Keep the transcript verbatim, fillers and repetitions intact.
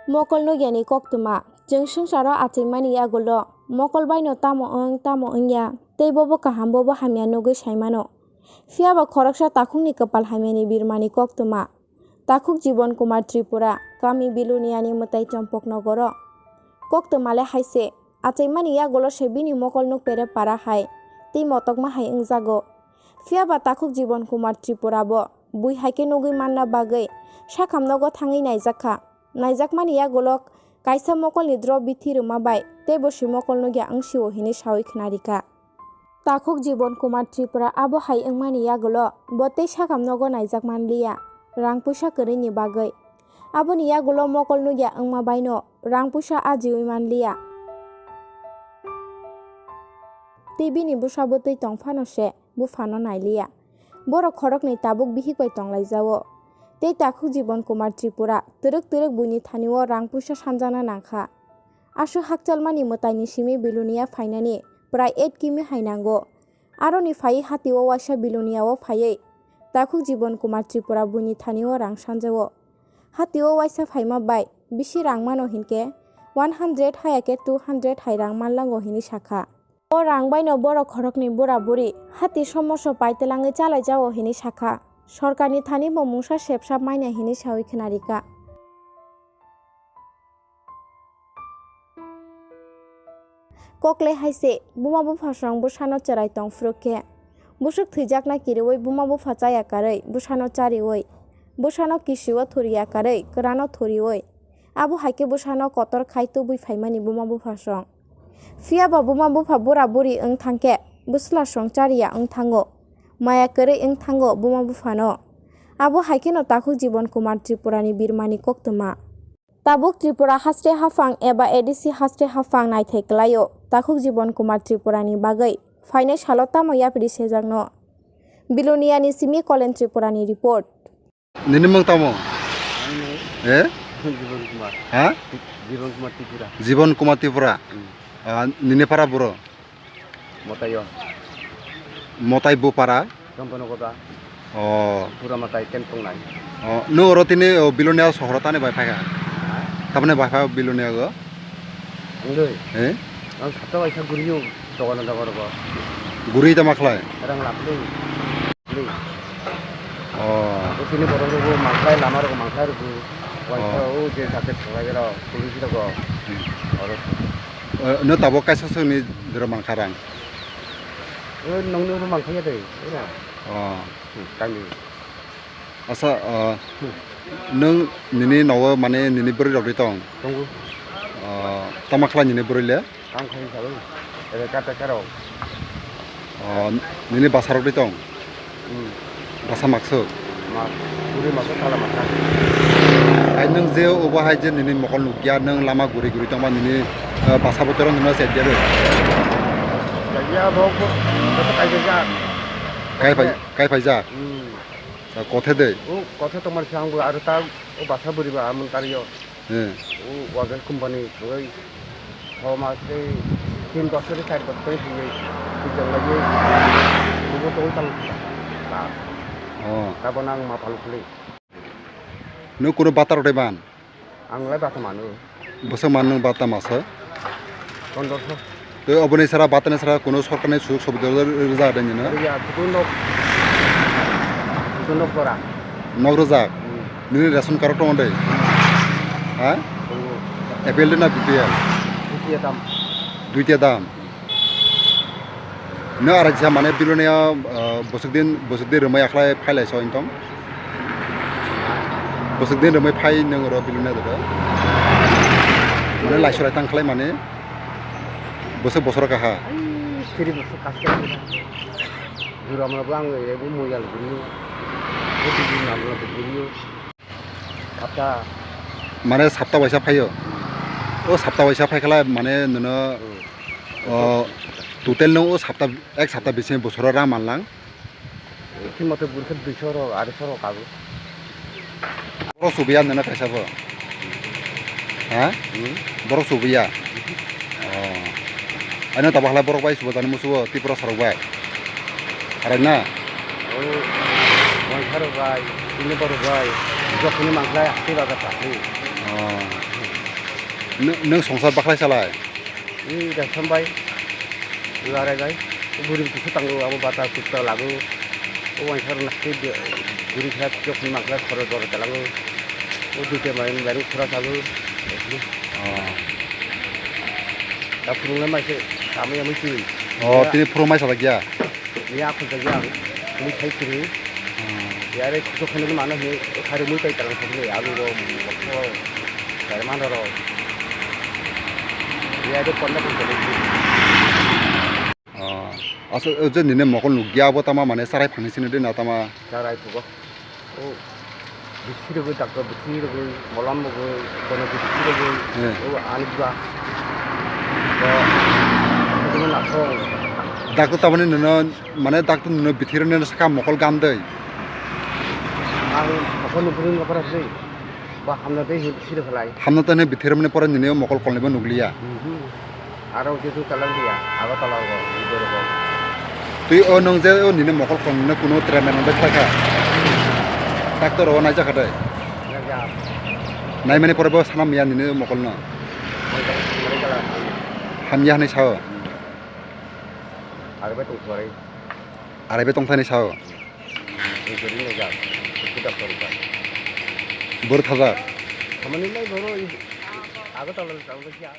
Mokol nukyani koktwma. Chwng swngcharo achaimani yagulo mokol baino tamo wng, tamo wngya, tei bobo kaham, bobo hamya nugwi saimano. Phiyaba khoroksa takhukni kwpal hamyani birmani koktwma. Takhuk Jibon Kumar Tripura, kami Biluniani mwtai Chompok nogoro. Koktwmale hai se, achaimani yagulo se bini mokol nukpere para hai, tei motokma hai wngjago. Phiyaba takhuk Jibon Kumar Tripura bo bui hai khe nugwi manna bagwi sakham nogo thangwi naijakha. Naijakmani yagulo kaisa mokolni drop bithi rwma bai teibo se mokol nugya wngsio hinwi sawi khwnarikha. Takhuk Jibon Kumar Tripura abo hai wngmani yagulo bo tei sakham nogo naijak manliya, rang puisa kwrwini bagwi. Aboni yagulo mokol nugya wngma baino rang puisa ajiwi manliya. Tei bini bwsa bwtwi tong phano se buphano nailiya. Borok khoroknwi tabuk bihik bai tonglaijao. Tei takhuk Jibon Kumar Tripura twrwk twrwk buini thanio rang puisa sanjakna nangkha. Aswk hakchalmani mwtaini simi Bilonia phainani prai eight kimi hai nango. Aroni phaiwi hatio waisa Biloniao phaiwi takhuk Jibon Kumar Tripura buini thanio rang sanjao. Hatio waisa phaima bai bisi rang mano hinkhe one hundred haya khe two hundred hai rang manlango hinwi sakha. O rang baino borok khoroknwi bura buri hati somoso pai twlangwi chalaijao hinwi sakha. Sorkarni thani bo mungsa sepsap manya hinwi sawi khwnarikha. Kokle hai se, buma bupha song bwsano chwrai tong phuru khe, bwswk thwijakna kiriwi buma bupha chaya karwi bwsano chariwi, bwsano kisio thuriya karwi kwrano thuriwi, abo hai khe bwsano kotor khai tubui phaimani buma bupha song. Phiyaba buma bupha bura buri wng thang khe bwsla song chariya wng thango, maya kwrwi wng thango buma buphano. Abo hai kheno takhuk Jibon Kumar Tripurani birmani koktwma. Tabuk Tripura haste haphang eba A D C haste haphang naithai kwlaio takhuk Jibon Kumar Tripurani bagwi phainai salo tamo yapri sejakno. Biloniani simi Kolen Tripurani report. Nini mung tamo? Ani Eh? Jibon Kumar. Ha? Jibon Kumar Tripura. Jibon Kumar Tripura. Hmm. Ah, nini para buro? Motayo. Motai bupara? Jompano goda. Oh. Pura matai ken tongnai. Oh, no oro tini, oh, Bilonia sohoro tani bai phaikha. Ha? Tamne bai pha Bilonia go? Angdoi. Eh? Ang sato waisa guriyo dogan dogan go. Guri tama khlai? Rang lapli. Lapli. Oh. O tini borok rok mangkhlai lama rok mangkhlai rok. Waisa Oh. o je jaket khlai rok, police rok. Hmm. Oro. Eh, no tabok kaisa songni doro mangkha rang? Eh, nongni ulo mangkha ya de, oro. Oh. Hmm, kami. Asa, eh, Hmm. nwng nini nogo mane nini bwrwi rok ri tong? Tongo. Oh, tama khlai nini bwrwi le? Kam khai sabo. Ere kata karo. Oh, nini bwsa rok ri tong? Hmm. Bwsa maksuk? Ma, puri maksuk sala maksuk. Hai nwng je obo hai je nini mokol nukya, nwng lama guri guri tongma nini, eh, bwsa botoro nwngno se diya bai? Kaiya bo, bo, bo to kaiya jak. Kai phai, kai phai jak? Hmm. Sa kothe de? O kothe tongmani se ang bo aro ta o bwsa buri ba amon tariyo. He. O wagen company thangwi, o mas tei tin bosor, char bosor tei thangwi, twijlang laiwi, bubo tongwi tang ta. Oh. Tabok nang ma phalwi. Nwng kunu bata rok tei ban? Ang lai bata mano. Bwswk man nwng bata masa? Pondroso. Tei oboni sara batani sara kuno sorkarni sujog subida rwjak de nini? Rwya, kutu nok, kutu nok gora. Nok rwjak? Hmm. Nini ration card tongo de? Ha? Tongo. A P L de na B P L? B P L dam. Duita dam. No arai sa mane Bilonia, ah, bwswk din, bwswk din rwmai akhlai phailai so intong? Bwswk din rwmai phai nwng oro Bilonia dodo? Mane laisorai tang khlai mane bwswk bosor kaha? Ai, siri bwswk kaske. Jura mane bwlang ebo moyal guriyo. Ebo biji nal guriyo. Sapta. Mane sapta waisa phaio? O sapta waisa phaikhala mane nono, Hmm. o, total no o sapta, ek sapta bising bosoro rang manlang? Khimate burkhe duiso rok, areso rok kago. Borok subiya nono kaisa bo? Ha? Hmm? Borok subiya? Oh. Ano tabok halai borok bai subo jani musubo Tripura sarok bai. Arai na? O, Wansarok bai, Tiniborok bai, jokhoni mangkhlai hathai bazar chakri. Oh. Nw-, nwng songsar bakhlai salai? Ni da sambai. Larai bai. Buri kisa tango abo bata kutta lagu. O wansar nakti buri kisa jok ni makla khoro dor talango. O dute mai mai khora salu. Oh. Da phurungnai mai se kami amui twi. Oh, tini phurung mai salak ya? Ni akhol jagya ang. Ni thai kiri. Hmm. Yare khuso khani mano he khari mui tai tarang khani alu ro mokho. Kare mano ro. Yare ponna pun kiri. Oh. Asa, o je nini mokol nukya abo tama mane sarai phangni sini de na tama? Sarai phugo. O, bithi rwgwi, doctor bithi rwgwi, molam rwgwi, kono bithi rwgwi, eh, o ani bwsa. Bo, bini nasong. Doctor tabani nono, mane doctor nono bithi rwgwi saka mokol gam dei. Ang mokol ni bwrwi no bara sri. Ba hamna dei he bithi rwgwi lai. Hamna tane bithi rwgwi pore nini mokol kolni bo nukliya. Mhm. Aro jesu talang dia, aro talang go, ido go. Twi o nwng je o nini mokol khon nini kuno treatment nang khlai kha. Doctor o naijak kha dai. Naijak. Naimani pore bo sanam ya nini mokol no. Naijak, naijak. Hamya hinwi sao. Aro bai tong thari. Arai be tong thani sao. Ni gori naijak. Doctor ka. Bor thajak. Hamani lai boro i, aro talang talang ya.